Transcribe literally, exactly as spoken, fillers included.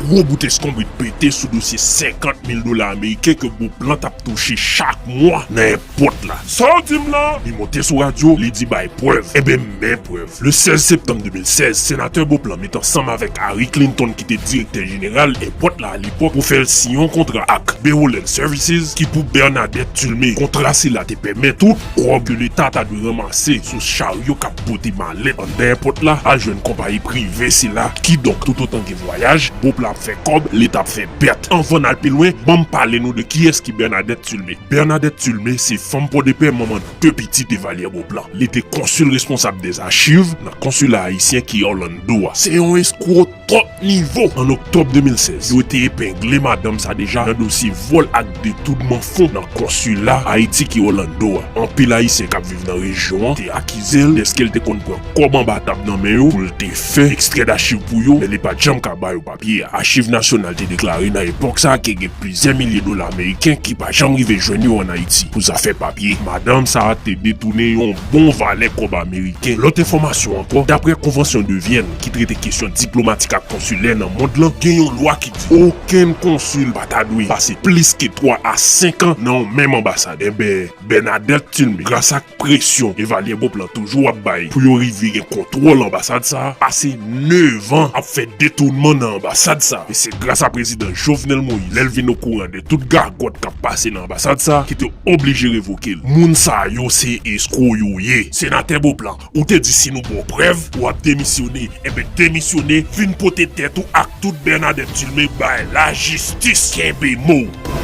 gwo bout eskonbrit pete sou dosye senkant mil dola ameriken ke Beauplan t ap touche chak mwa nan èpòt la. Sa w di m la? Li monte sou radyo, li di bay prèv. Enben, men prèv. Le sèz septanm de mil sèz, senatè Beauplan met ansanm avèk Harry Clinton, ki te direktè jeneral èpòt la alepòk, pou fè l siyen yon kontra ak Beholland Services, ki pou Bernadette Tulmé. Kontra sila te pèmèt tout kòb ke leta ta dwe ranmase sou charyo k ap pote malèt anndan èpòt la al jwenn konpayi prive sila. Kidonk, toutotan gen vwayaj, Beauplan ap fè kòb, leta ap fè pèt. Anvan n al pi lwen, ban m pale nou de kiyès ki Bernadette Tulmé. Bernadette Tulmé se fanm Pòdepè, manman de pitit Evalière Beauplan. Li te konsil responsab dèzachiv nan konsila ayisyen ki Orlando a. Se yon eskwo top nivo. An oktòb de mil sèz, yo te epengle madanm sa deja nan dosye vòl ak detounman fon nan konsila Ayiti ki Orlando a. Anpil Ayisyen k ap viv nan rejyon an te akize l dèske l te konn pran kòb anba tab nan men yo pou l te fè ekstrè dachiv pou yo, men li pa t janm ka ba yo papye a. Achiv Nasyonal te deklare nan epòk sa a ke gen plizyè milye dola ameriken ki pa janm rive jwenn yo ann Ayiti pou zafè papye. Madanm sa a te detounen yon bon valè kòb ameriken. Lòt enfòmasyon ankò, daprè Konvansyon de Vyèn ki trete kesyon diplomatik ak konsilè nan mond lan, gen yon lwa ki di okenn konsil pa ta dwe pase plis ke twa a senk an nan yon menm anbasad. Enben, Bernadette Tulmé, gras ak presyon Evalière Beauplan toujou ap bay pou yo rive gen kontwòl anbasad sa a, pase nèf an ap fè detounman nan anbasad sa a. E se gras a prezidan Jovenel Moïse, lè l vin okouran de tout gagòt k ap pase nan anbasad sa a, ki te oblije revoke l. Moun sa yo se eskwo yo ye. Senatè Beauplan, ou te di si nou ba w prèv, w ap demisyone. Enben, demisyone, vin pote tèt ou ak tout Bernadette Tulmé bay lajistis. Kenbe mo w.